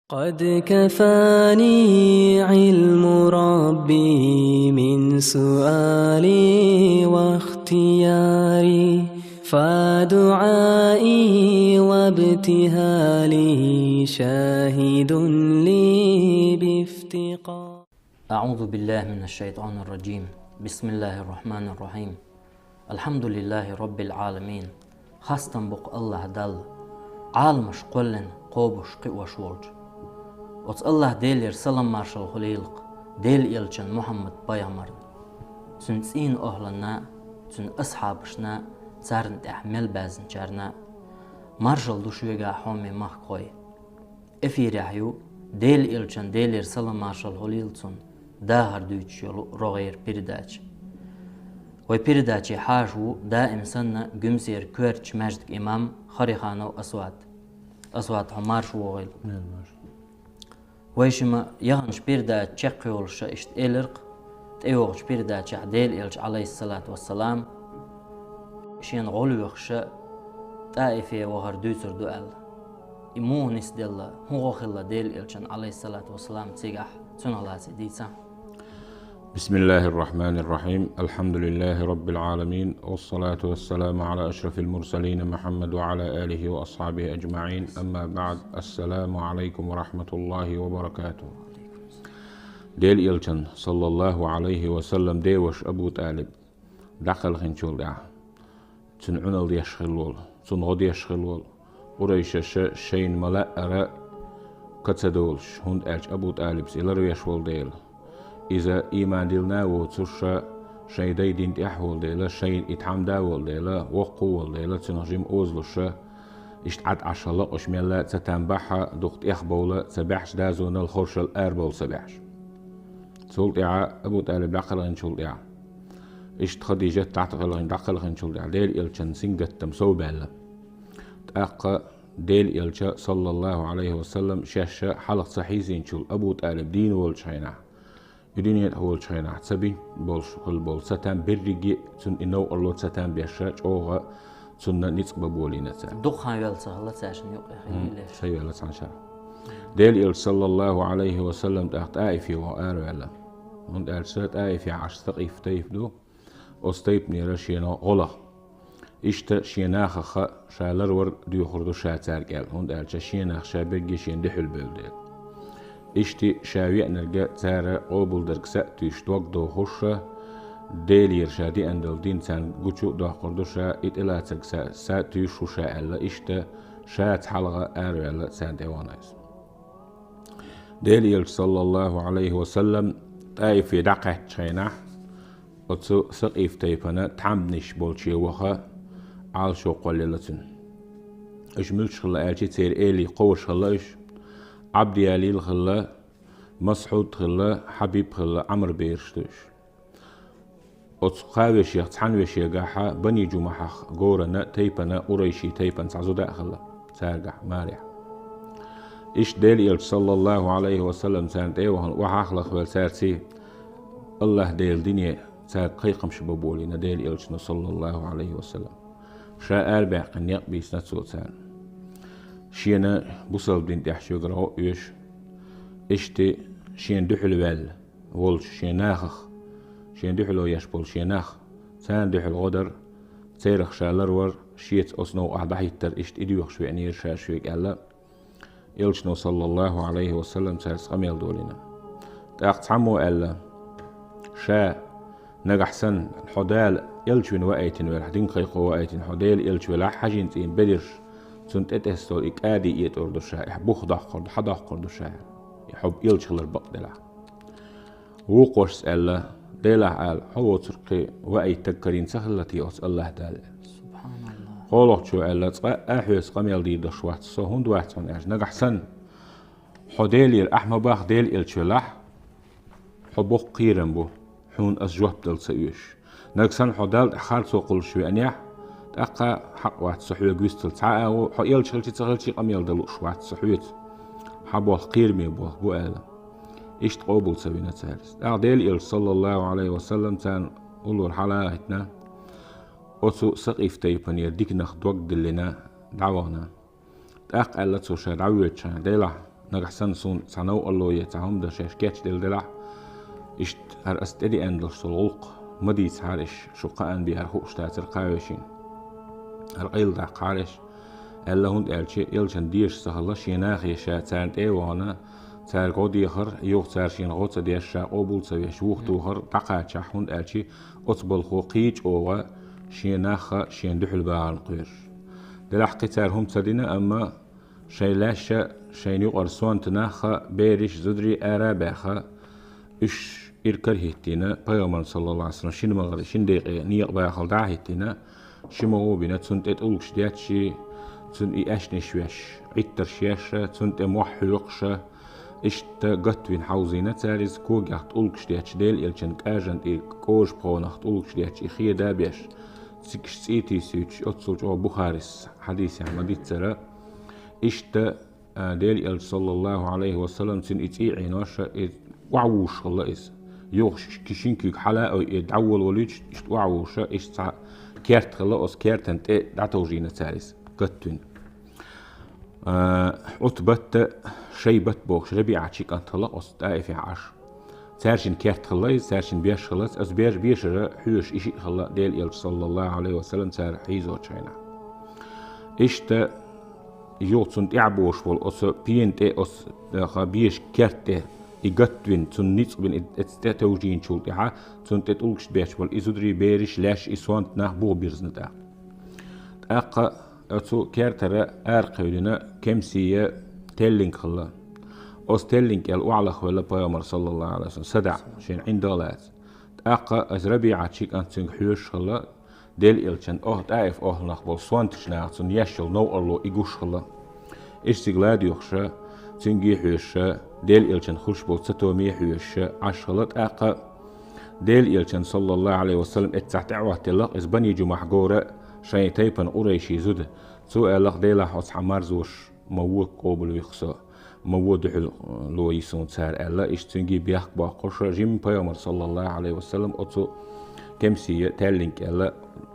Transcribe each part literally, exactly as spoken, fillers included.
قد كفاني علم ربي من سؤالي واختياري، فدعائي وابتهالي شاهد لي بافتقار. أعوذ بالله من الشيطان الرجيم. بسم الله الرحمن الرحيم. الحمد لله رب العالمين. Хастам бу-кх АллахӀ Далла, Ӏаламаш кхоьллина кхобуш, кхиош волчу. Оцу АллахӀ Делера салам-маршалла хуьлийла-кх Делан элчанна Мухьаммад-пайхамарна, цуьнан цӀийнан охӀланна, цуьнан асхьабашна, царна тӀехь мел баьзначарна. Маршалла ду шуьга, хьоме махкахой. Эфирехь ю Делан элчанна, Делера салам-маршалла хуьлийла цунна, дахар дуьйцуш йолу рогӀера передача. Вай передаче хьаша ву даим санна Гуьмсера коьртачу маьждиган имам Хариханов Асвад. Асвад, хьо марша вогӀийла. Мел марша. Вай шимма яханчу передача чекхйолуш ша иштта элира-кх, тӀейогӀучу передачехь Делан элча, Ӏалайхиссалату вассалам, шена гӀулвоьхуш ТӀаифе вахар дуьйцур ду аьлла. И муха нисделла, хӀун гӀо хилла Делан элчанна, Ӏалайхиссалату вассалам, цигахь, цунах лаций дийца? بسم الله الرحمن الرحيم. الحمد لله رب العالمين. والصلاة والسلام على أشرف المرسلين محمد وعلى آله وأصحابه أجمعين. أما بعد. السلام عليكم ورحمة الله وبركاته. Делан элчанна, саллаллаху Ӏалайхи ва саллам, деваша Абу ТӀалиб дӀакхелхинчул тӀаьхьа, цуьнан Ӏуналла деш хилла волу, цунна гӀо деш хилла волу, къурайшаша шайна ма-лаъара ка ца долуш, хӀунда аьлча Абу ТӀалибс и ларвеш волу дела, иза ийман диллина а воцуш, шайн дай дин тӀехь а волу дела, шайна и тхьамда а волу дела, воккха а волу дела, цуьнах жима озалуш, иштта Ӏад Ӏаш лакъуш мелла а ца там бахьа, дукха тӀех бовла ца баьхьаш, дозанал, хоршал арабовла ца баьхьаш. Цул тӀаьхьа, Абу ТӀалиб дӀакхелхинчул тӀаьхьа, иштта Хадижат дӀакхелхин-, дӀакхелхинчул тӀаьхьа, Делан элчанна сингаттам сов баьлла. ТӀаккха Делан элча, саллаллаху Ӏалайхи ва саллам, шаьш хьалха ца хьийзинчул Абу ТӀалиб дийна волчу хенахь, и дуьнен тӀе волчу хенахь ца бина болуш хилла болу ца там берриге а, цунна и новкъарло ца там беш, чӀогӀа цунна ницкъ бан болийна цара. Дукха хан йоьлла ца хилла цаьршинна юкъе. ХӀун, хилла ца йоьлла цхьана шарахь. Делан элча, саллаллаху Ӏалайхи ва саллам, тӀаккха ТӀаифе ваха араваьлла. ХӀунда аьлча ТӀаифехь Ӏаш Сакъиф тайпа ду, оцу тайпанера шена гӀо лаха. Иштта шен нахах ша ларвар доьхур ду ша цаьрга аьлла, хӀунда аьлча шен нах ша берриге шена дуьхьал бевлла дела. Иштта ша веанарг цара къобалдарг са а туьйсуш, дог дохуш, Делера ша деана долу дин царна гучу а доккхур ду ша, и тӀелацарг са, са а туьйсуш ву ша аьлла, иштта шаца хьалха араваьлла царна тӀе вахана иза. Делан элча, саллаллаху Ӏалайхи ва саллам, ТӀаифе дӀакхаьччу хенахь, оцу Сакъиф тайпана тхьамданаш болче ваха Ӏалашо кхоллаелла цуьнан. Уьш муьлш хилла аьлча, церан элий кховш хилла уьш. Ӏабдиялил хилла, Масхьуд хилла, Хьабиб хилла, Ӏамр бераш ду уьш. Оцу кхаа вешех цхьана вешегахьа Бани Джумахьах горана тайпана, къурайши тайпана цхьа зуда а хилла царгахь, марехь. Иштта Делан элча, саллаллаху Ӏалайхи ва саллам, царна тӀе а вахана, охьахалахвелла цаьрций, АллахӀ Делан дине цаьрга кхайкхамаш бан болийна Делан элчано, саллаллаху Ӏалайхи ва саллам. Ша арабаьккхина некъ бийцина цо царна. Шена бусалба дин тӀехь шуьгара гӀо а оьшу, иштта шена дуьхьал ваьлла волчу шен нахах, шена дуьхьало еш болу шен нах, царна дуьхьал гӀо дар, церах ша ларвар, шеца оцу новкъахь дӀахӀиттар, иштта и доьхуш веанера ша шуьга аьлла, элчано, саллаллаху Ӏалайхи ва саллам, цаьрца къамел долийна. ТӀаккха цхьаммо аьлла: «Ша, нагахь санна, хьо Дала элча вина ваийтина велахь, динан кхайкхо ваийтина хьо Делан элча велахь, хьажин цӀийнан бедарш, цунна тӀетӀеса долу и кӀади этӀор ду ша, и хьан бух доккхур ду, хьан доккхур ду ша, и хьо элча хилар бакъделахь». Вукхошца аьлла: «Делахь, ала, хьо воцург кхин ваийта стаг карийна ца хилла те оцу АллахӀ Дала?» СубхьаналлахӀ. КхоалгӀачо аьлла: «Цкъа а хьоьца къамел дийр долуш вац со, хӀунда вац хьуна аьлча, нагахь санна, хьо Делера, ахь ма-бахха, Делан элча велахь, хьо боккха кхерам бу, хьуна ас жоп дала ца оьшуш. Нагахь санна хьо Далла тӀехь харцо кхуллуш веанехь, тӀаккха хьакъ вац со хьоьга вистхила. Цхьа а агӀо, хьо элча хилчи ца хилчи къамел дан лууш вац со хьоьца. Хьан болх кхераме болх бу», — аьлла. Иштта къобал ца вина цара иза. ТӀаккха Делан элча, саллаллаху Ӏалайхи ва саллам, царна уллора хьала а хӀиттина, оцу Сакъиф тайпанера диканах дог диллина, дӀавахана. ТӀаккха аьлла цо ша дӀавоьдучу хенахь: «Делахь, Нагахь санна суна цхьа новкъарло е цхьа хӀума дан шаьш кечделла делахь, иштта хӀара ас тӀедеана долуш долу гӀуллакх ма дийцахьара иш, шу кхаъан бехьара хууш дацара кхаа вешин. ХӀара къайладаккхахьара иш, аьлла, хӀунда аьлча элчан дезаш ца хилла, шен нахе ша царна тӀе а вахана, цаьрга гӀо дехар, юха цара шена гӀо ца деш, ша къобал ца веш, вуха тухар дӀакхачахь, хӀунда аьлча оцу балхо кхин а чӀогӀа шен нахха шена дуьхьал бахарна кхоьруш. Делахь кхин цара хӀума ца дина, амма шайн лаьшша, шайна юкъара сонта нахха, бераш, зударий ара а баьхна, уьш иракарахӀиттийна, пайхамарна, саллаллаху Ӏалайхи ва саллам, шина магӀаре, шина декъе некъа бахала дӀа а хӀиттийна, ши могӀа бина, цунна тӀе тӀулгаш детташ, цунна и аьшнаш веш, Ӏиттарш еш, цунна тӀе мохь хьоькхуш, иштта гатвина хьовзийна цара иза, когех тӀулгаш детташ, Делан элчан кӀажан тӀе кӀожа пхонах тӀулгаш детташ, и хеда а беш, цигахь цӀий тийсуьйтуш, оццул чӀогӀа Бухарис хьадисехь ма-дийццара, иштта а, Делан элча, саллаллаху Ӏалайхи ва саллам, цуьнан и цӀий Ӏенош, и охьавуссуш хилла иза. Юха ш-, шин куьйга хьала а ойъе, дӀаволаволуьйтуш, иштта охьавуссуш, иштта цхьа керта хилла, оцу кертан тӀе дӀатовжийна цара иза, гатвина. А, Ӏутбат а, Шайбат а бохуш, РабиӀат ши кӀант хилла оцу ТӀаифехь Ӏаш. Цаьршинна керта хилла иза, цаьршинна беш хилла, оцу беш-, бешара хьоьжуш и шиъ хилла Делан элча, саллаллаху Ӏалайхи ва саллам, цара хьийзочу хенахь. Иштта юха цунна тӀаьхьа богӀуш волу оцу пена тӀе, оцу, аха, бешан керта тӀе и гатвина, цунна ницкъ бина, и, эцна тӀе тевжийначул тӀаьхьа, цунна тӀе тӀулгаш бетташ болу и зударий, бераш, лаьш, и сонта нах буха бирзина тӀаккха. ТӀаккха оцу кертара аракхевдина кемсийн теллинг хилла. Оцу теллинг кӀел охьалахвелла пайхамар, саллаллаху Ӏалайхи ва саллам, садаӀа, шена ӀиндагӀ а лаца. ТӀаккха оцу РабиӀат ши кӀант цуьнга хьоьжуш хилла, Делан элчан охьа ТӀаиф охьанах болу сонтачу наха цунна еш йолу новкъарло и гуш хилла. Иштта цига ладоьгӀуш, цуьнга а хьоьжуш, Делан элчан хуьлуш болу цатоме а хьоьжуш Ӏаш хилла, тӀаккха Делан элчан, саллаллаху Ӏалайхи ва саллам, эццахь тӀаьхьахӀоттаелла-кх иза Бани Жумахь гора шайн тайпана къурайши зуда. Цо аьлла-кх: «Делахь, оцу хьан марзоша ма вон къобалвихи со, ма вон дуьхьал лойи суна цара», — аьлла, иштта цуьнга бехк боккхуш, жимма пайхамар, саллаллаху Ӏалайхи ва саллам, оцу кемсийн теллинг кӀел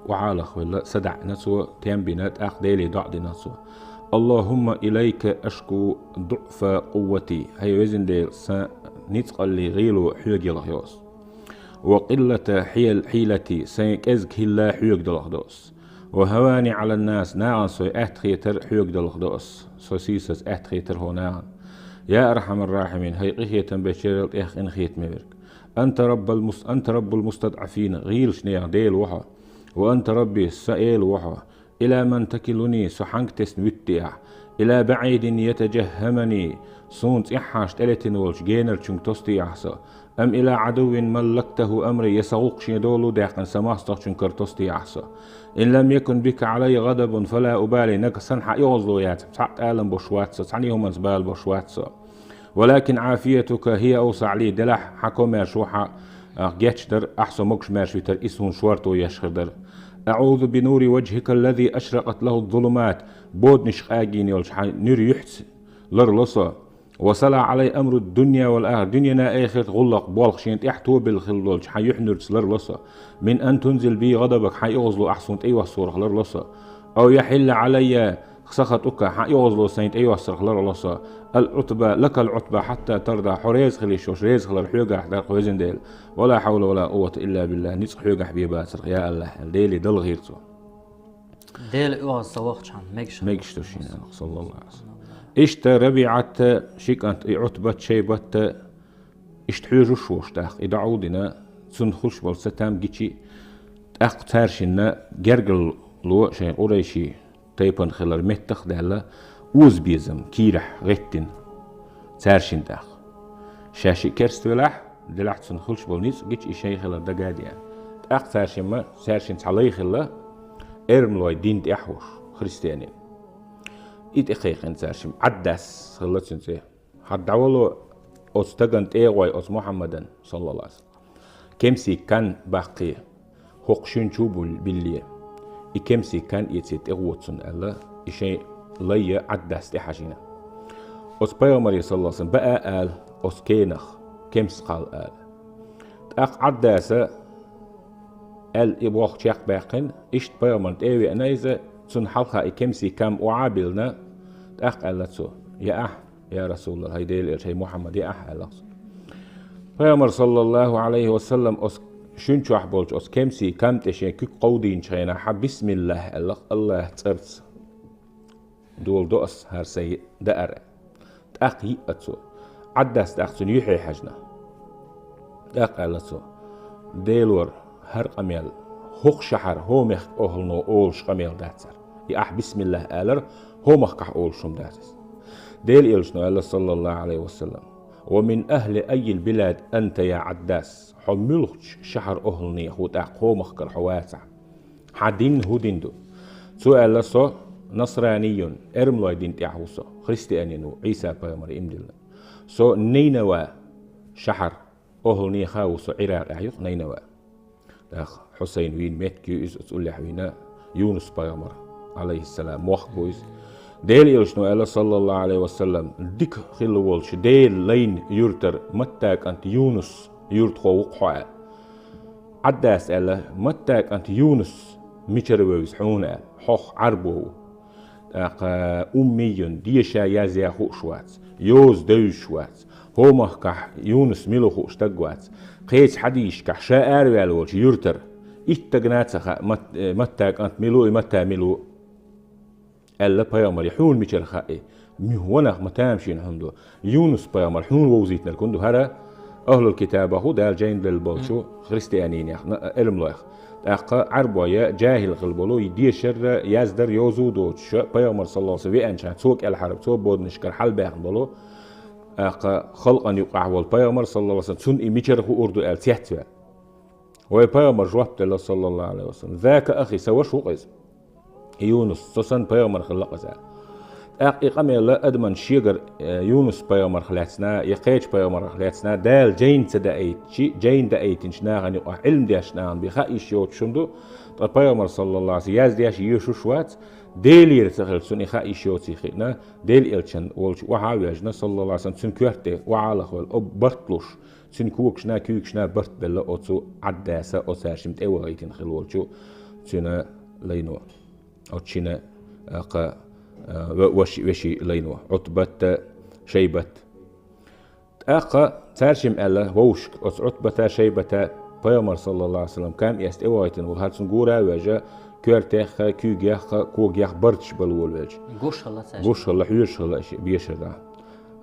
охьалахвелла, садаӀа цо, тем бина, тӀаккха Деле доӀа дина цо: «Аллахумма илайка ашку дуӀфа къуввати», хӀай везан Дела, сан ницкъаллин гӀело хьоьга ялхайо ас. «Ва къиллата хьел-, хьилати», сайн кӀезиг хӀилла хьоьга далхадо ас. «Ва хӀавани Ӏалан-нас», нахана со аьтта хетар хьоьга далхадо ас. Со сийсаз аьтта хетар хьо нахана. «Я архьамар-рахьимин», хӀай къинхетам бечарел тӀех къинхетаме верг. «Анта раббал мус-, анта раббул мустадӀафин», гӀийлачу нехан Дела ву хьо. «Ва анта рабби», сан Эла ву хьо. «Ила ман такилуни», со хьанга тесна вуьту ахь? «Ила баӀидин ятажаххамани», суна цӀеххьана тӀелетина волчу генарчуьнга тости ахь со? «Ам ила Ӏадуввин маллактаху амри», я сан гӀуллакх шен долу даьккхина сан мостагӀчуьнга кара тости ахь со? «Ин лам якун бика Ӏалайя гӀадабун фала убали», нагахь санна хьан оьгӀазло яцахь, цхьаъ алам болуш вац со, цхьана а хӀуманца бала болуш вац со. «Валакин Ӏафиятука хӀия авсаӀ ли», делахь хьан комаьрша ву хьан, а, гечдар, ахь со могуш-маьрша витар, и суна шорто еш хир дара. «АӀузу би нури важхика аллази ашракъат лаху зулумат», боданаш къагийна йолчу хьан нуьра юьхьца ларло со. «Ва сала Ӏалайя амру дунья вал ахира», дуьненан, ахират гӀуллакх, болх шена тӀехь тобелла хилла долчу хьан юьхь нуьрца ларло со. «Мин ан тунзила би гӀадабак», хьан оьгӀазло ахь суна тӀейоссорах ларло со. «Ау яхьилла Ӏалайя сахатука», хьан оьгӀазло сайна тӀейоссарах ларло со. «Ал-Ӏутба, лакал Ӏутба хьатта тарда», хьо реза хила йиш йолуш реза хилар хьоьгахь дара-кх, везан Дела. «Ва ла хьавла ва ла къуввата илла биллахӀ», ницкъ хьоьгахь бен бацара-кх, я АллахӀ, аьлла, Деле далхийра цо. Дела оьгӀаз ца вахча хьан мегаш. Мегаш ду шена, саллаллаху Ӏалайхи ва саллам. Иштта РабиӀат ши кӀант, и Ӏутбат, Шайбат, иштта хьоьжуш волуш тӀаккха, и доӀа а дина, цунна хуьлуш болу цатам гичи, тӀаккха цаьршинна гергарло шайн къурайши тайпана хилар меттах а даьлла, озабезам кийрахь гӀеттина цаьршинна тӀаккха. Шаьш и керста велахь, делахь цунна хуьлуш болу ницкъ гичи и шайн хилар дага а деана. ТӀаккха цаьршимма, цаьршинна цхьа лай хилла, эрмалой дин тӀехь а волуш, христианин. И тӀекхайкхина цаьршимма, Ӏаддас хилла цуьнан цӀе. ХӀара дӀавало оцу стагана тӀегӀой, оцу Мухьаммадан, саллаллаху Ӏалайхи ва саллам. Кемсийн кан баккхий, хӀокху шуьнчу а бул-, билле. И кемсийн кан эций тӀегӀо цунна аьлла, и шайн лай Ӏаддас тӀехьажийна. Оцу пайхамаре, саллаллаху Ӏалайхи ва саллам, баа ала оцу кенах, кемс кхалла ала. ТӀаккха Ӏаддаса аьлла и болх чекхбаьккхина, иштта пайхамарна тӀе а веана иза, цунна хьалха и кемсийн кам охьа а биллина, тӀаккха аьлла цо: «Я ахь, «Я Расулаллах, хӀай Делан элча, хӀай Мухьаммад, яахь», — аьлла цо. Пайхамар, саллаллаху Ӏалайхи ва саллам, оцу шуьнчохь болчу оцу кемсийн кам тӀе шен куьг кховдийначу хенахь, «Бисмиллах», — аьлла, «АллахӀан цӀарца доладо ас хӀара сайн даар». ТӀаккха йиъ а цо. Ӏаддас тӀаккха цуьнан юьхье хьаьжна. ТӀаккха аьлла цо: «Делора, хӀара къамел хӀокху шахьар, хӀокху мехкан охӀлано олуш къамел дац хӀара. И ахь бисмиллах алар, хӀокху махкахь олуш хӀума дац иза». Делан элчано аьлла, саллаллаху Ӏалайхи ва саллам: «Ва мин ахьли аййил билад анта, я Ӏаддас? Хьо муьлхачу шахьар охӀланех ву тӀаккха, хӀокху махкара хьо вацахь? Хьан дин хӀун дин ду?» Цо аьлла: «Со насраниюн, эрмалойн дин тӀехь ву со, христианин ву, Ӏийса-пайхамаре иман диллина. Со Нинава шахьар охӀланеха ву со, Ӏиракъехь ю-кх Нинава». ТӀаккха Хьусайн вийна меттиг ю иза, оцу уллехь вийна Юнус-пайхамар, Ӏалайхиссалам, мохк ву иза. Делан элчано аьлла, саллаллаху Ӏалайхи ва саллам: «Дика хилла волчу Делан лайна юьртара Матта кӀант Юнус юьртахо ву-кх хьо», — аьлла. Ӏаддас аьлла: «Матта кӀант Юнус мичара вевза хьуна?» — аьлла. «Хьох Ӏарбо ву». ТӀаккха: «Уммийюн, деша язъян хууш вац, йоза девзаш вац. ХӀокху махкахь Юнус мила ву хууш стаг вац. Кхечу хьадисашкахь ша араваьлла волчу юьртара итт стагана а ца хаьа, Мат-, э, Матта кӀант мила ву и, Матта мила ву», — аьлла пайхамаре. «Хьуна мичара хаьа и? Муьлха ванах ма тамашийна хӀума ду. Юнус-пайхамар хьуна вовзийтинарг хӀун ду хӀара? Ахьлул-китабах ву, Дала жайна делла болчу христианинех, на-, эрмалойх. ТӀаккха Ӏарбой я жаьхӀил хилла болу, и дешар а, яздар а, йоза а доцуш, пайхамар, саллаллаху Ӏалайхи ва саллам, веанчохь цо кӀелхьара, цо боданашкара хьалабаьхна болу. ТӀаккха халкъана юкъахь волу пайхамар, саллаллаху Ӏалайхи ва саллам, цунна и мичара хуур ду аьлла цецваьлла». Вай пайхамара жоп делла, саллаллаху Ӏалайхи ва саллам: «Зака ахи, сан ваша ву-кх иза, Юнус, со санна пайхамар хилла-кх иза». ТӀаккха и къамел адаман шегара, э, Юнус-пайхамарх лаьцна я кхечу пайхамарх лаьцна Дала жайна ца даийтича, жайна даийтинчу нахана юкъахь Ӏилма деш нахана бен хаа йиш йоцуш хӀума ду, ткъа пайхамар, саллаллаху Ӏалайхи ва саллам, яздеш йоьшуш вац, Делера ца хилча, цунна и хаа йиш йоций хиъна, Делан элчанна волчу охьа а ваьжна, саллаллаху Ӏалайхи ва саллам, цуьнан коьрте охьалахвелла, оба барт луш, цуьнан когашна, куьйгашна барт белла оцу Ӏаддаса, оцу цаьршимма тӀе вахийтина хилла волчу цуьнан лайно. Оцу шина, а, кха, а, ва-, ваши-, вешин лайно. Ӏутбат а, Шайбат. ТӀаккха цаьршимма аьлла вовшашка, оцу Ӏутбата, Шайбата, пайхамар, саллаллаху Ӏалайхи ва саллам, кам эцна тӀе вахийтина волу хӀара цунна гора а ваьжна, коьртех а, куьйгех а, когех а барташ бала волавелча. Гуш хилла цаьршимма. Гуш хилла, хьоьжуш хилла аша бешар дӀа.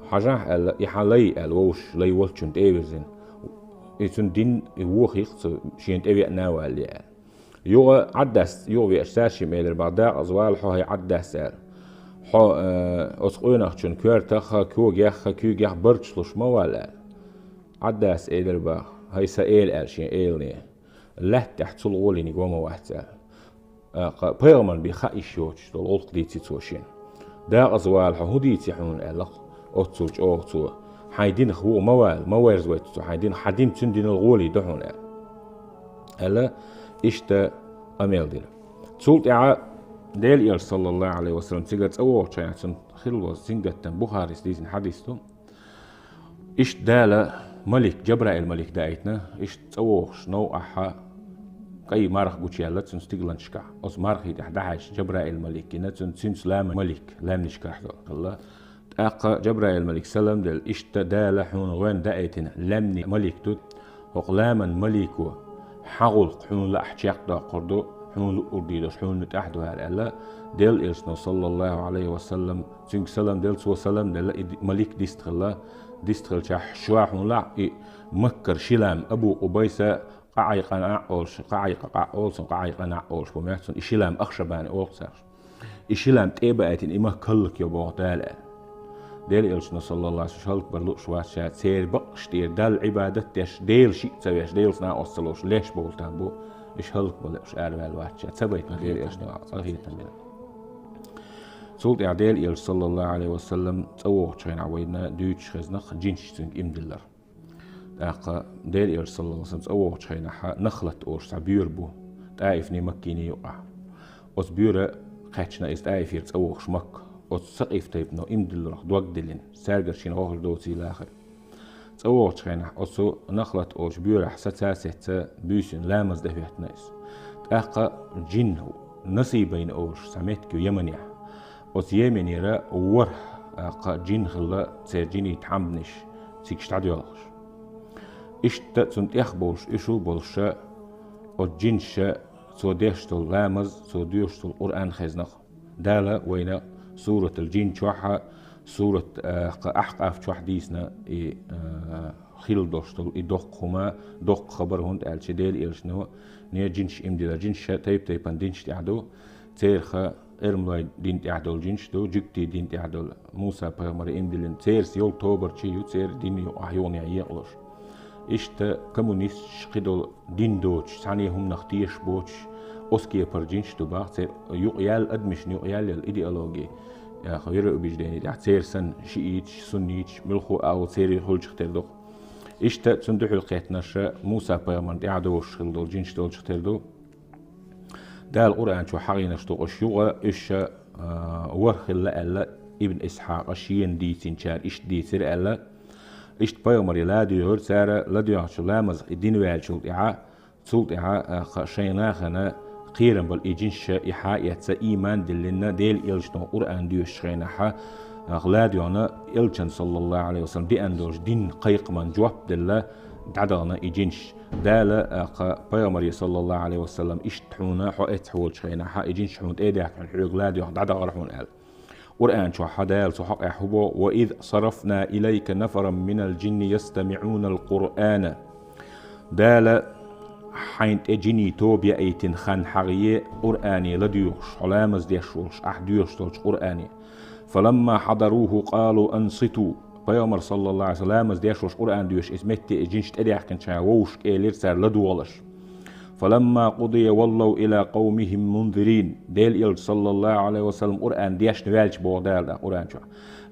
Хьажахь аьлла, и хьан лай аьлла, вовшаш лай волчунна тӀе а вирзина. И цуьнан дин, и вохийх цо, шена тӀевеана а валле аьлла. Юха Ӏаддас, юха веача цаьршимма элира бах: «Декъаза вала хьо, хӀай Ӏаддас», — аьлла. «Хьо, э, оцу къонахчун коьртах а, когех а, куьйгех а барташ луш ма вала», — аьлла. Ӏаддас элира бах: «ХӀай сан эла», — аьлла шен элане. «Лаьтта тӀехь цул гӀоле ниг ван ма вац», — аьлла. А, кха, пайхамарна бен хаа йиш йоцуш долу гӀуллакх дийци цо шена. «Декъаза вала хьо, хӀун дийци хьуна?» — аьлла-кх оццул чӀогӀа цо. «Хьайн динах вуха ма вала, ма верзавайта цо хьайн динах, хьан дин цуьнан динал гӀоле ду хьуна», — аьлла. Аьлла, иштта къамел дира. Цул тӀаьхьа Делан элча, саллаллаху Ӏалайхи ва саллам, цигара цӀа вогӀучу хенахь цунна хилла волу сингаттам, Бухарис дийцина хьадис ду. Иштта Дала малик, Джабраил малик даийтина, иштта цӀа вогӀуш новкъахь кӀай марха гучуяьлла цуьнан стигланашкахь. Оцу мархи тӀехь дӀахьаьжча, Джабраил малик гина цунна, цуьнца ламан малик лаьмнашкахь хилла. ТӀаккха Джабраил малик салам делла: «Иштта Дала хьуна гӀоьнна даийтина лаьмнийн малик ду, хӀокху ламан малико хьан гӀуллакх хьуна лаахь чекхдоккхур ду, хьуна луъург дийр долуш хьуна муьтӀахь ду хӀара», — аьлла, Делан элчано, саллаллаху Ӏалайхи ва саллам, цуьнга салам делла, цо салам делла, и ди-, малик дистхилла, дистхилчахь: «Ша хьуна лаахь и Маккара ши лам, Абу Къубайса, къа Ӏайкъа наӀ олуш, къа Ӏайкъа къа олуш, къа Ӏайкъа наӀ олуш бу моьтту цунна, и ши лам Ахшабани олу цара. И ши лам тӀе а баийтина, и махка хӀаллакйо боху Дала», — аьлла. Делан элчано, саллаллаху Ӏалайхи ва саллам, хӀаллакбар лууш вац ша, церан бакъаш тӀера Далла Ӏибадат деш, Дела шиъ ца веш, Делаца накъост ца луш, леш бовла там бу, иштта хӀаллакбан лууш араваьлла вац ша, ца байтина Делан элчано, цӀа хетам бина. Цул тӀаьхьа Делан элча, саллаллаху Ӏалайхи ва саллам, цӀа вогӀучу хенахь вайна дуьйцуш хезна-кх жинаш цуьнга иман диллар. ТӀаккха Делан элча, саллаллаху Ӏалайхи ва саллам, цӀа вогӀучу хенахь Нахлат олуш цхьа боьра бу, ТӀаифний, Маккиний юкъахь. Оцу боьра кхаьчна иза, ТӀаифера цӀа вогӀуш Макка. Оцу сакъиф тайпано иман дилларх дог диллина, цаьргара шена гӀо хир доцийла а хир. ЦӀа вогӀучу хенахь оцу Нахлат олучу боьрахь саца а сецна, буьйсина ламаз дан хӀоьттина иза. ТӀаккха Джин, Насибайн олуш цхьа меттиг ю Йеменехь. Оцу Йеменера ворхӀ а, кхы а джин хилла, церан джинийн тхьамданаш цига дӀадоьлхуш. Иштта цунна тӀехбовлуш, уьш а болуша, оцу джинаша цо деш долу ламаз, цо доьшуш долу Къуръан хезна-кх. Дала вайна Суратул-Джин чохь а, сурат, а, кхы а Ахькъаф чохь а дийцина и, а, хилла долуш долу и доккха хӀума, доккха хабар, хӀунда аьлча Делан Элчано не джинаш иман диллира. Джинаша тайп-тайпана динаш тӀехь ду, церах эрмалойн дин тӀехь долу джинаш ду, жуьгтийн дин тӀехь долу, Муса-пайхамаре иман диллина, церан йолу тобанаш ю, церан дин юкъахь юха екъалуш. Иштта коммунисташ, кхидолу дин доцуш, цхьана хӀуманах тешаш боцуш, оцу кепара джинаш ду боху, церан юкъаяьлла, адамашна юкъаяьлла йолу идеологи, яха, вероубеждение тӀехь, церан санна шииташ, сунниташ, муьлхха а агӀо церан хуьлучух тера ду-кх. Иштта цунна дуьхьал кхеттанарш Муса-пайхамарна тӀаьхьа догӀуш хилла долу джинаш долчух тера ду. Дала Къуръан чу хьахийнарш ду-кх уьш юкъа, уьш, а, ворхӀ хилла аьлла, Ибн Исхьакъа шена дийцинчара иштта дийцира аьлла. Иштта пайхамаре ладоьгӀира цара, ладоьгӀучу ламазах и дина ваьллачул тӀаьхьа, цул тӀаьхьа, а, кха-, шайн нахана кхерам бала и джинаш и хьаэцна, ийман диллина, Делан Элчано Къуръан доьшучу хенахь, а, ладоьгӀна, Элчанна, саллаллаху Ӏалайхи ва саллам, деана долчу динан кхайкхамна жоп делла, дӀадахана и джинаш. Дала, а, кха-, пайхамаре, саллаллаху Ӏалайхи ва саллам, иштта хьуна, хьо эцна хьолчу хенахь, и джинаш хьуна тӀе а даьхкина, хьоьга ладоьгӀна дӀадахара хьуна аьлла. Къуръан чохь Дала цу хьокъехь хӀун боху: «وإذ صرفنا إليك نفرا من الجن يستمعون القرآن». Дала хьайна тӀе джинийн тоба яийтина хан хьахийна, Къуръане ладоьгӀуш, хьо ламаз деш волуш, ахь доьшуш долчу Къуръане. «فلما حضروه قالوا أنصتوا». Пайхамар, саллаллаху Ӏалайхи ва саллам, ламаз деш волуш, Къуръан доьшуш, иза метте и джинаш тӀе даьхкинчхьана вовшашка элира цара ладогӀалаш. «فلما قضي ولوا إلى قومهم منذرين». Делан Элча, саллаллаху Ӏалайхи ва саллам, Къуръан дешна ваьлча, боху Дала тӀаккха Къуръан чохь,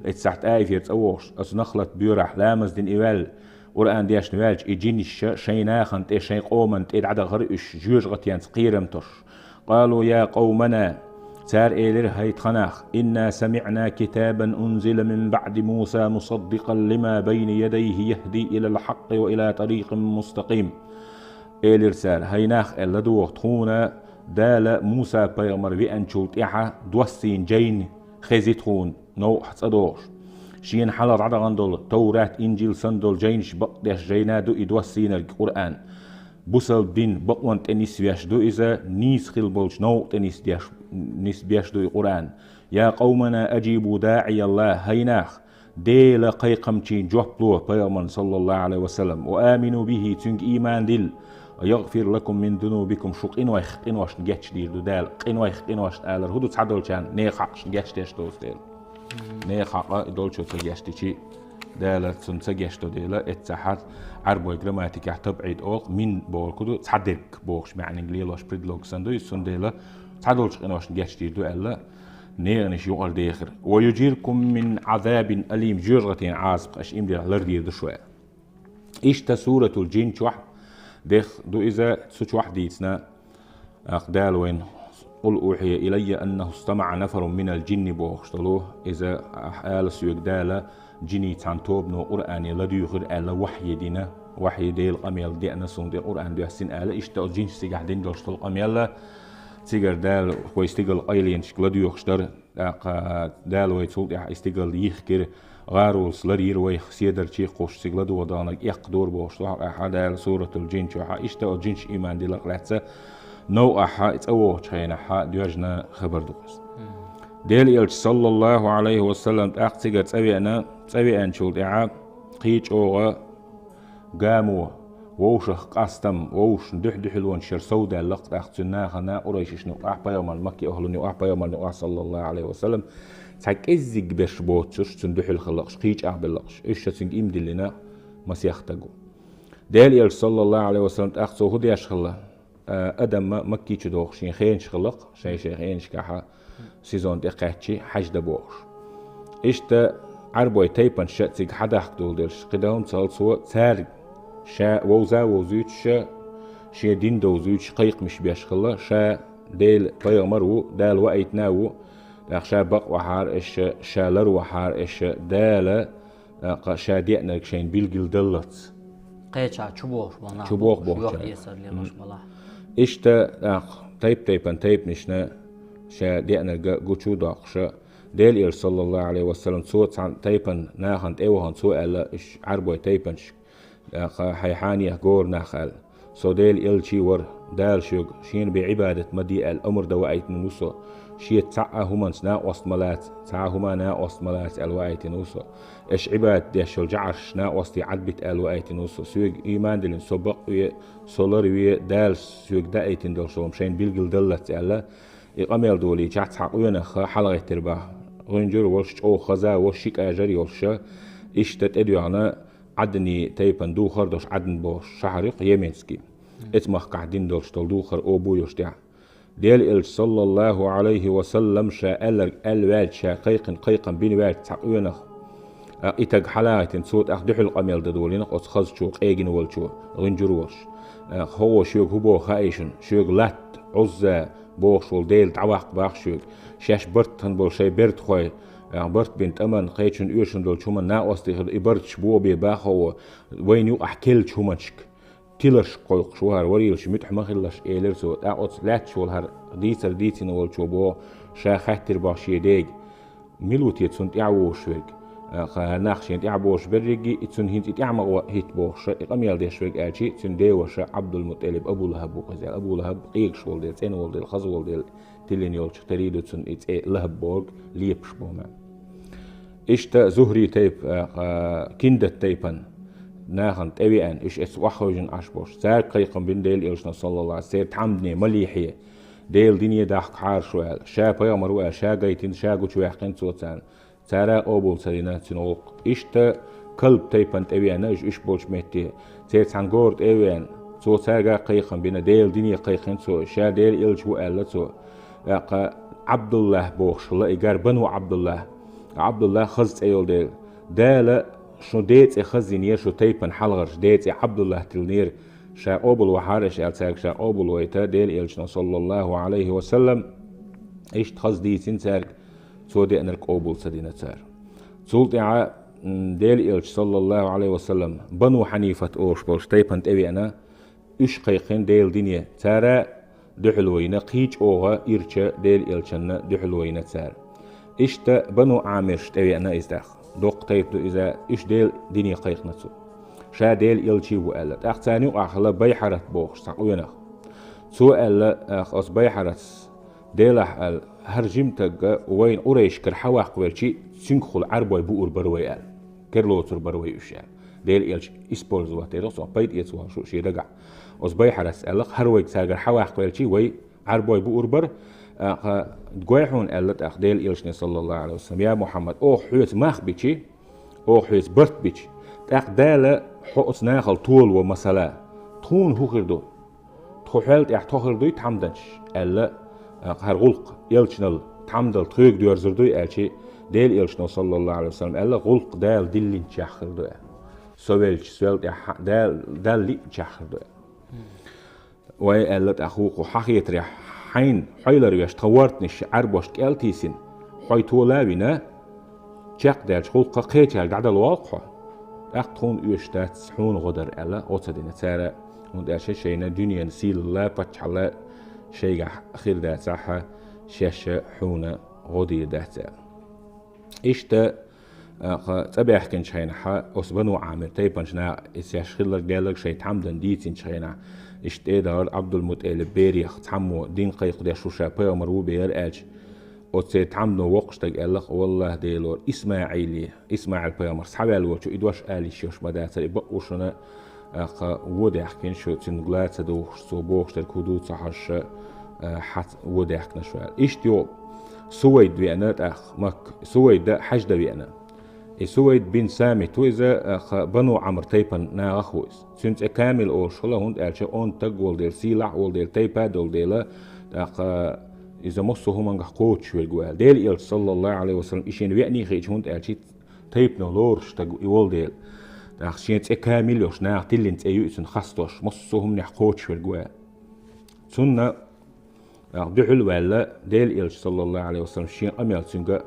эццахь ТӀаифера цӀа вогӀуш, оцу Нахлат боьрахь ламаз дина и ваьлла, Къуръан дешна ваьлча, и джинаш шайн нахана тӀе, шайн къоманна тӀе дӀадахара уьш, жоьжахатенца кхерам тосуш. «قالوا يا قومنا». Цара элира: «ХӀай тхан нах, إنا سمعنا كتابا أنزل من بعد موسى مصدقا لما بين يديه يهدي إلى الحق وإلى طريق مستقيم». Элира цара: «ХӀай нах, аьлла, ладогӀа тхуна, Дала Муса-пайхамар веанчул тӀаьхьа доссийна жайна хези тхуна, новкъахь цӀа догӀуш. Шена хьалха дӀадахана долу Товрат, Инжил санна долу жайнаш бакъдеш жайна ду и доссийнарг, Къуръан. Бусалба дин бакъонна тӀе нисвеш ду иза, нийса хила болчу новкъа тӀе нисдеш, нисбеш ду и Къуръан. يا قومنا أجيبوا داعي الله, хӀай нах, Делан кхайкхамчийн жоп ло пайхамарна, саллаллаху Ӏалайхи ва саллам, وآمنوا به, цуьнга ийман дилла, يغفر لكم من ذنوبكم, шун къинойх къиношна гечдийр ду Дала». Къинойх къиношна алар хӀун ду, цхьадолчарна нехан хьакъашна гечдеш доцу дела. Нехан хьакъ долчо ца гечдичи, Дала цунна ца гечдо дела, эццахь Ӏарбойн грамматикехь табӀид олу, мин бохург ду, цхьадерг бохуш маьӀниг лелош предлог санна ду иза, цундела цхьадолчу къиношна гечдийр ду аьлла, неханаш юкъара дехира. «ويجيركم من عذاب أليم», жоьжахатин Ӏазапах аша иман диллахь лардийр ду шу аьлла. Иштта Суратул-Джин чохь дех ду иза, цу чохь дийцина, тӀаккха Дала вайна: «قل أوحي إلي أنه استمع نفر من الجن», бохуш долу, иза ахь ала соьга Дала, джинийн цхьана тобано Къуръане ладуьйхира аьлла, вахьйи дина, вахьйи, Делан къамел деана суна тӀе, Къуръан доьссина аьлла, иштта оцу джинаш цигахь дина долуш долу къамел, цигара Дала вай стигала къайленашка ладоьгӀуш дара. ТӀаккха Дала вай цул тӀаьхьа и стигала йихкира, гӀаролас ларйира вайх, седарчий кхуш, цига ладогӀа даханарг эккхадора бохуш, тӀаккха Дала Суратул-Джин чохь, иштта оцу джинаш ийман диларх лаьцна новкъахь цӀа вогӀучу хенахь доьжна хабар ду-кх иза. Делан Элча, саллаллаху Ӏалайхи ва саллам, тӀаккха цигара цӀа веана, цӀа веанчул тӀаьхьа кхин чӀогӀа гамо, вовшах къастам, вовшашна дуьхь-дуьхьалонаш яра совдаьлла-кх тӀаккха цуьнан нахана, къурайшашна юкъахь, пайхамарна, Макки ахӀлунна юкъахь, пайхамарна юкъахь, саллаллаху Ӏалайхи ва саллам, цхьа кӀеззиг берш боцуш, цунна дуьхьал хиллакъаш, кхин чӀагӀбеллакъаш, уьш ша цуьнга ийман диллина масех стаг ву. Делан Элча, саллаллаху Ӏалайхи ва саллам, тӀаккха цо хӀун деш хилла? А, адам Макки чу догӀуш шен хенаш хиллакх, шайн-шайн хенашкахьа сезон тӀе кхаьччи, хьаьж дан бохуш. Иштта Ӏарбой тайпанаш ша цига хьадахка долу делаш, кхидолу ца хилла цо цаьрга ша вовза а вовзуьйтуш, шен дин довзуьйтуш, кхайкхамаш беш хилла, ша Делан пайхамар ву, Дала ваийтина а ву, тӀаккха ша бакъ вахьара аша, ша лар вахьара аша, Дала тӀаккха ша деанарг шайна билггал даллалц. Кхеча чу бохуш бала нах, чу боху бохуча, йохъ эсар лелош балахь. Иштта тӀаккха тайп-тайпана тайпанашна ша деанарг гучу а доккхуша, Дела Элча, саллаллаху Ӏалайхи ва саллам, цо цхьан тайпан нахана тӀе а вахана, цо аьлла, иш Ӏарбой тайпанашка, тӀаккха хьай хьанех гора нах аьлла: «Со Дела Элчий вара, Дала шуьга шена бен Ӏибадат ма де аьлла, омра дан ваийтина ву со. Шеца цхьа а хӀуманца накъост ма лаца, цхьа а хӀума накъост ма лаца аьлла ваийтина ву со. Аша Ӏибадат деш йолу жӀараш накъостий Ӏадбита аьлла ваийтина ву со. Соьга ийман диллина, со бакъве, со ларве, Дала соьга даийтина долуш долу шайна билгал даллалц», аьлла. И къамел долийчахь, цхьа къонах хьалагӀеттира боху, гӀуьнжур а волуш, чӀогӀа хаза а волуш, ши кӀажар а йолуш, иштта тӀедоьгӀна Ӏадни тайпана духар а долуш, Ӏадн бохуш шахьар ю-кх, йеменский. Эцу махкахь дина долуш долу духар обу йолуш тӀехь. Дела Элча, саллаллаху Ӏалайхи ва саллам, ша аьлларг аьлла ваьлча, ша кхайкхина кхайкхам бина ваьлча цхьа къонах, а, и таг хьалагӀеттина, цо тӀаккха дуьхьал къамел дан долийна оцу хазачо, къегина волчо, гӀуьнжур а волуш. А, хӀокхо шуьга хӀун боху хаьий шуна? Шуьга Лат, Ӏузза бохуш волу дела дӀаваккха боху шуьга. Шаьш барт тхан болу шайн бертахой, а, барт бина тӀаман, кхечун оьшун долчу хӀуманна накъостий хир, и барташ боху бен боху хӀокхо, вайна юкъахь керлачу хӀуманашка тиларш кхойкхуш ву хӀара, варийлаш муьтӀахь ма хилалаш, элира цо. ТӀаккха оцу лаьтташ волу хӀара дийцар дийцина волчо боху, ша хаьттира боху шен дега: «Мила ву те цунна тӀаьхьа вогӀуш верг?» А, хӀара нах шена тӀаьхьа богӀуш берриге, и цунна хӀинца и тӀаьхьа ма хӀитта бохуш, и къамел деш верг аьлчи, цуьнан деваша Ӏабдулмуталиб, Абу ЛахӀаб ву-кх иза аьлла. Абу ЛахӀаб къегаш волу дела, цӀена волу дела, хаза волу дела, тиллина йолчу, тера ду цунна и цӀе ЛахӀаб бохург, лепаш боху маьӀна. Иштта Зухри тайпа, а, Киндат тайпана нахана тӀевеана, уьш эцна охьахевшина Ӏаш болуш. Цаьрга кхайкхам бина Дела Элчано, саллаллаху Ӏалайхи ва саллам, церан тхьамдане, малехье, Делан дине дахкахьара шу аьлла. Ша пайхамар ву аьлла, ша гайтина, ша гучуваьккхина цо царна. Цара а къобал ца дина цуьнан гӀуллакх. Иштта Калб тайпана тӀевеана, уьш, уьш болчу метте, церан цхьана гора тӀе а веана, цо цаьрга а кхайкхам бина, Делан дине кхайкхина цо, ша Делан Элча ву аьлла цо. ТӀаккха Ӏабдуллахь бохуш хилла и гар, Бану Ӏабдуллахь. Ӏабдуллахь хаза цӀе йолу дела. Дала шун ден цӀе хаза йинера, шун тайпана хьалхарчу ден цӀе Ӏабдуллахь тиллинера. Ша къобал вахьара аша аьлла, цаьрга ша къобал вайта Делан Элчано, саллаллаху Ӏалайхи ва саллам. Иштта хаза дийцина цаьрга, цо деанарг къобал ца дина цара. Цул тӀаьхьа, м, Делан Элча, саллаллаху Ӏалайхи ва саллам, Бану Хьанифат олуш болчу тайпана тӀевеана, уьш кхайкхина Делан дине. Цара дуьхьал вайна, кхин чӀогӀа ирча Делан Элчанна дуьхьал вайна цара. Иштта Бану Ӏамирш тӀевеана иза тӀаккха. Доккха тайпа ду иза, уьш Делан дине кхайкхина цо. Ша Делан Элчий ву аьлла. ТӀаккха царна юкъахь хилла Байхьарат бохуш цхьа къонах. Цо аьлла, ах, оцу Байхьаратс: «Делахь, аьлла, хӀара жима таг вайна Къурайшкара хьаваккха велчи, цуьнгахула Ӏарбой буур бара вай», аьлла. «Керлоцур бара вай уьш», аьлла. Делан Элча использовать дерг цо, пайда эца вахана шу шен дагахь. Оцу Байхьаратс аьлла: «ХӀара вайга цаьргара хьаваккха велчи, вай Ӏарбой буур бара». А, кха, гой хьуна аьлла тӀаккха Делан Элчане, саллаллаху Ӏалайхи ва саллам: «Я Мухьаммад, оха хьоьца мах бичи, оха хьоьца барт бичи, тӀаккха Дала хьо оцу нахал толаво масала, тхуна хӀун хир ду? Тхо хьол тӀехь тхо хир дуй тхьамданчаш?» аьлла, а, хӀара гӀуллакх Элчанал тхьамдал тхоьга доьрзур дуй аьлчи, Делан Элчано, саллаллаху Ӏалайхи ва саллам, аьлла: «ГӀуллакх Дала диллинчех хир ду», аьлла. «Со велча, соьл тӀехь Дала, Далла лиъначех хир ду», аьлла. Вай аьлла тӀаккха вукхо: «Хьан хетарехь, хьайна хьойлар веш тхан вортанаш Ӏарбошна кӀел тийсина, хьой тола а вина, чекхдаьллачу гӀуллакхах кхечаьрга дӀадала волкх хьо? ТӀаккха тхуна оьшуш дац хьуна гӀо дар», аьлла, гӀо ца дина цара, хӀунда аьлча шайна дуьненан сийлалла, паччахьалла шайгахь хир дацахь, шаьш хьуна гӀо дийр дац аьлла. Иштта, а, кха, цӀа баьхкинчу хенахь, оцу Бану Ӏамир тайпанчу наха, и шаьш хилларг-даьлларг шайн тхьамдан дийцинчу хенахь, иштта тӀедахара Ӏабдулмуталиб берех цхьаммо дин кхайкхадеш ву, ша пайхамар ву бер аьлча, оцу церан тхьамдано воккхачу стага аьлла-кх: «ВаллахӀи, Делора, ИсмаӀиле, ИсмаӀил пайхамар схьаваьлла волчу и дош ала йиш йолуш ма дацара, и бакъ ву шуна, а, кха, вон даьхкина шу цуьнан гла ца духуш, цо бохуш дерг хӀун ду ца хьожуш, а, хьац-, вон даьхкина шу», аьлла. Иштта юкъа Сувайд веана тӀаккха Макка, Сувайда хьаьжда веана. И Сувайд бин Самит ву иза, а, кха, Бану Ӏамр тайпан нахах ву иза. Цуьнан цӀе Камил олуш хилла, хӀунда аьлча онда таг волу дела, сийлахь а волу дела, тайпа а долу дела, тӀаккха иза массо а хӀумангахь кхочуш верг ву аьлла. Делан Элча, саллаллаху Ӏалайхи ва саллам, и шена веаний хиъча, хӀунда аьлча тайпано лоруш стаг и волу дела. ТӀаккха шен цӀе Камил йолуш, наха тиллина цӀе ю и цуьнан хастос, массо а хӀуманехь кхочуш верг ву аьлла. Цунна, тӀаккха дуьхьал а ваьлла, Делан Элча, саллаллаху Ӏалайхи ва саллам, шен къамел цуьнга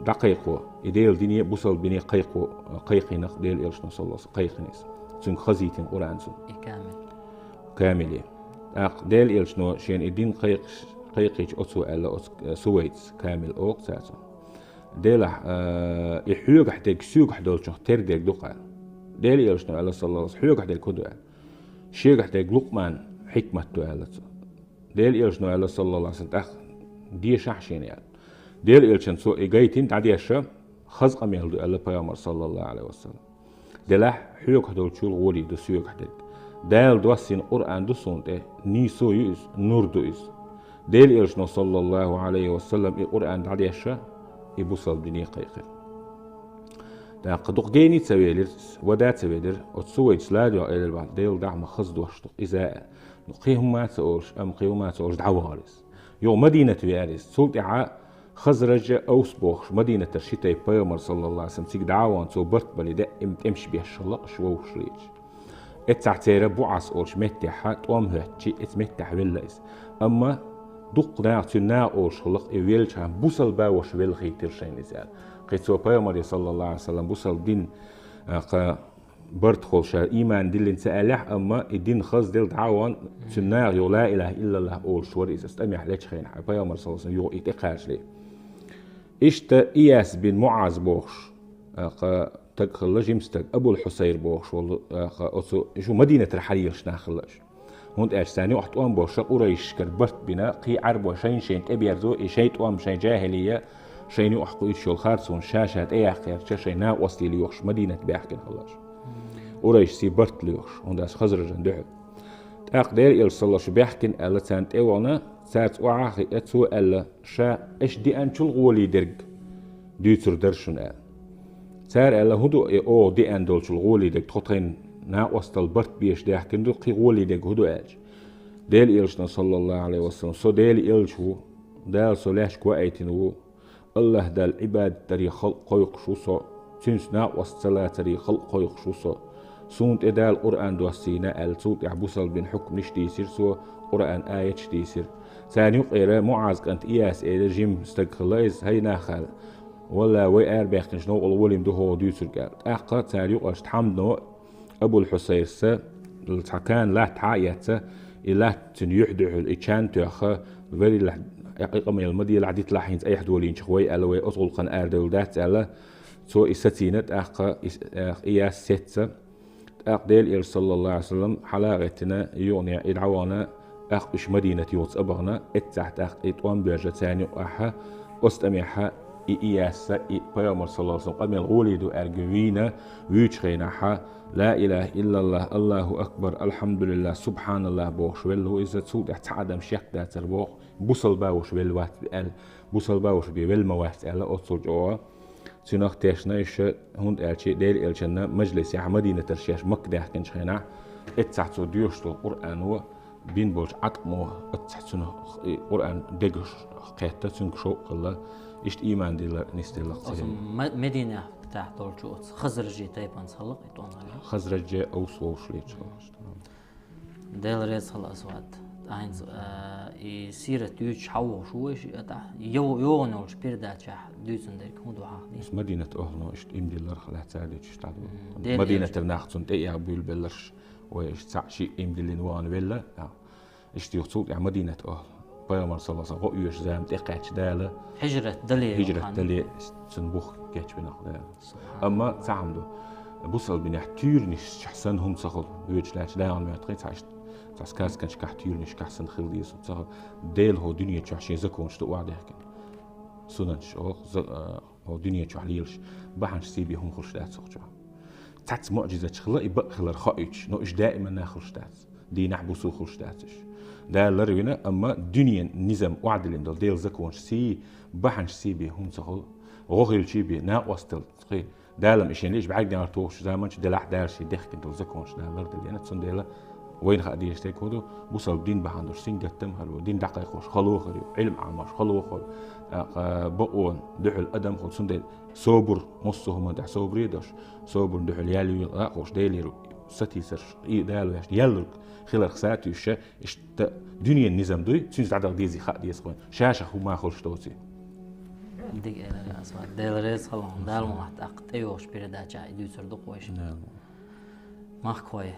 дӀакхайкхо, и Делан дине, бусалба дине кхайкхо, кхайкхина-кх Делан Элчано, саллаллаху Ӏалайхи ва саллам, кхайкхина иза. Цуьнга хазийтина Къуръан цунна. И Камил. Камиле. ТӀаккха Делан Элчано шена и дин кхайкхаш-, кхайкхийча оцо аьлла, оцу, э, Сувайдас, Камил олу-кх цаьрца. Делахь, э, и хьоьгахь дерг соьгахь долчух тера дерг ду-кх аьлла. Делан Элчано аьлла, саллаллаху алейхи ва саллям, хьоьгахь дерг хӀун ду аьлла? Шегахь дерг Лукъман хьикмат ду аьлла цо. Делан Элчано аьлла, саллаллаху алейхи ва саллям, тӀаккха дешахь шена аьлла. Делан Элчано цо и гайтина дӀадеша, хаза къамел ду аьлла пайхамар, саллаллаху алейхи ва саллям. Делахь, хьоьгахь долчул гӀоле ду соьгахь дерг. Дала доссийна Къуръан ду суна тӀе, нийсо ю иза, нур ду иза. Делан Элчано, саллаллаху алейхи ва саллям, и Къуръан дӀадеша, и бусалба дине кхайкхира. ТӀаккха дукха гена ца велира, вада ца велира, оцу вайца ладоьгӀ элира бахьа, Делан дуьхьа ма хаза дош ду-кх иза а. Ну, кхин хӀума ца олуш, амма кхин хӀума ца олуш дӀавахара иза. Юха Мадинат веара иза. Цул тӀаьхьа Хазраж а, Авс бохуш, Мадинатара ши тайпа пайхамар, саллаллаху алейхи ва саллям, цига дӀа а вахана, цо барт бале даим тӀемаш беш хиллакх уьш вовшашлица. Эццахь церан БуӀас олуш меттехь тӀом хӀоьттича, эцу меттехь велла иза. Амма дуккха наха цуьнан наха олуш хиллакх, и веллачхьана бусалба ваша велла хийтира шайна иза аьлла. Кхин цо пайхамаре, саллаллаху алейхи ва саллям, бусалба дин, а, кха, барт хуьлуш, ша иман диллина ца аьллехь, амма и дин хазделла дӀа а вахана, цуьнан наха юха ла илаха иллаллах олуш вара иза, оцу тӀамехь лечу хенахь, пайхамар, саллаллаху алейхи ва саллям, юха и тӀекхачале. Иштта Ияс бин МуӀаз бохуш, а, кха, стаг хилла, жима стаг, Абул-Хьусайр бохуш волу, а, кха, оцу, шу Мадинатара хьалелаш нах хилла уьш. ХӀунда аьлча царна юкъахь тӀом болуш, Къурайшашкара барт бина, кхин Ӏарбой шайна-шайна тӀеберзо, и шайн тӀом, шайн жахӀилия, шайна юкъахь кхуьйтуш йолу харцонаш ша-ша тӀеяккхарца, шайн накъостий лоьхуш, Мадинат баьхкина хилла уьш. Къурайшашций барт лоьхуш, хӀунда аьлча Хазражан дуьхьал. ТӀаккха Делан Элчано, саллаллаху алейхи ва саллям, баьхкина аьлла, царна тӀе а вахана, цаьрца охьа а хиъна, цо аьлла, ша аша деанчул гӀоле дерг дуьйцур дара шуна аьлла. Цара аьлла, хӀун ду и оха деана долчул гӀоле дерг, тхо тхайна накъостал барт беш даьхкина ду, кхин гӀоле дерг хӀун ду аьлча. Делан Элчано, саллаллаху алейхи ва саллям, со Делан Элча ву, Дала со лаьшка ваийтина ву, АллахӀ Далла Ӏибадат даре халкъ кхойкхуш ву со, цуьнца накъост ца лацаре халкъ кхойкхуш ву со. Суна тӀе Дала Къуръан доссийна аьлла, цул тӀаьхьа бусалба дин хьукманаш дийцира цо, Къуръан аяташ дийцира. Царна юкъера МуӀаз кӀант Ияс элира, жима стаг хилла иза, хӀай нах, аьлла, валла, вай арабаьхкинчу новкъахь гӀоле ма ду хӀокхо дуьйцург аьлла. ТӀаккха цара юкъарчу Тхьамдано Абул-Хьусайрса цхьа кана латта хьа а эцна, и латта цуьнан юьхь дуьхьал и чан а тоьхна, вариллахь, и къамел ма делахь, диталахь хӀинца айхьа долийначух вай аьлла, вай оцу гӀуллакхана арадевлла дац аьлла, цо и сацийна, тӀаккха и, тӀаккха Ияс сецна. ТӀаккха Делан Элча, саллаллаху алейхи ва саллям, хьала а гӀеттина, юханехьа и дӀавахана, тӀаккха уьш Мадинат юха ца а бахана, эццахь тӀаккха и тӀом боьжна царна юкъахь, оцу тӀамехь и Ияс, и пайхамар, саллаллаху алейхи ва саллям, къамел гӀоле ду аьлла вийна, вуьйчу хенахь, ла илаха иллаллах, Аллаху акбар, алхьамдулиллах, субхьаналлах бохуш велла ву иза, цул тӀаьхьа цхьа адам шек дацара боху, бусалба ваша велла вац аьлла, бусалба ваша бен велла ма вац аьлла, оццул чӀогӀа. Цунах тешна уьш, хӀунда аьлча Делан Элчанна мажлисехь Мадинатара шаьш Макка даьхкинчу хенахь, эццахь цо доьшуш долу Къуръано бина болчу Ӏаткъамо эццахь цунах и Къуръан дегаш кхетта, цуьнга шовкъ хилла, иштта ийман дилла нисделлакх церан. Оцу Ма-, Мединехь тӀехь долчу оцу Хазражийн тайпанца хилла и тӀом аьлла? Хазраж а, Авс вовшашлица. Дела реза хуьлда, Асвад. ТӀаккха хӀинца, а, и сират дуьйцуш хьан вогӀуш ву вай шиъ, а, тӀаккха йо-, йогӀун йолчу передачехь дуьйцун дерг хӀун ду хьан? Иза Мадинат охьано иштта ийман дилларх лаьцна дуьйцуш дӀадо. Мгм. Мадинатара нах цунна тӀе а буьйлабелларш, вай иштта цхьаъ шиъ ийман диллина вахана велла, а, иштта юха цул тӀаьхьа Мадинат охьа. Пайхамар, саллаллаху алейхи ва саллям, гӀо оьшу зама тӀекхаьчча Дала. Хьижрат дале, хьижрат дале, цунна бух кечбина Дала. Субханаллах. Амма цхьа хӀума ду. Бусалба динехь туьйранаш чохь санна хӀума ца хуьлу. Вуьйцуш лаьтташ дагӀан моьтту хӀинца хьаьшта. Цхьа сказканашкахь туьйранашкахь санна хила деза хӀума ца хуьлу. Дела хӀокху дуьне чохь шен законаш ду охьадехкина. Сунанаш охьа, за-, а, хӀокху дуьне чохь лелаш. Бахьанаш сий бен хӀума хуьлуш дац хӀокху чохь. Цхьацца муӀжизаташ хилла и бакъ хилар хоуьйтуш, но уьш даиманна хуьлуш дац. Дийнахь, бусу хуьлуш дац уьш. Дала ларвина, амма дуьненан низам охьадиллина долу Делан законаш сий, бахьанаш сий бен хӀума ца хуьлу. ГӀо хилчий бен, накъосталла кхин. Дала-м и шен лиъча бӀаьргнегӀар тухучу заманчу делахь Дала шен дехкина долу законаш Дала лардиллина. Цундела вайна хаа дезаш дерг хӀун ду, бусалба дин бахьана долуш сингаттам а хир ю, дин дӀакхайкхош хало а хир ю, Ӏилма Ӏамош хало а хуьлу, тӀаккха бакъонан дуьхьал адам хуьлу. Цундела собар, массо а хӀуманна тӀехь собаре а долуш, собарна дуьхьал ял йолу а хуьлуш, Делера сатийсарш, и Дала вешна, ял лург хиларх сатуьйсуш, иштта дуьненан низам дуй, цуьнца дӀадаха дезий хаа деза вайна. Ша-ша хӀума хуьлуш доций. Дика элира, Асвад. Дела реза хуьлда, Дала мукъ лахь тӀаккха тӀейогӀучу передачехь и дуьйцур ду-кх вай шиъ. Дала. Махкахой,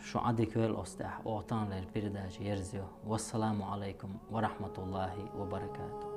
шу Ӏадика йойла оцу тӀехь, оха таханлера передача ерзайо. Вассаламу алайкум ва рахматуллахи ва баракатух.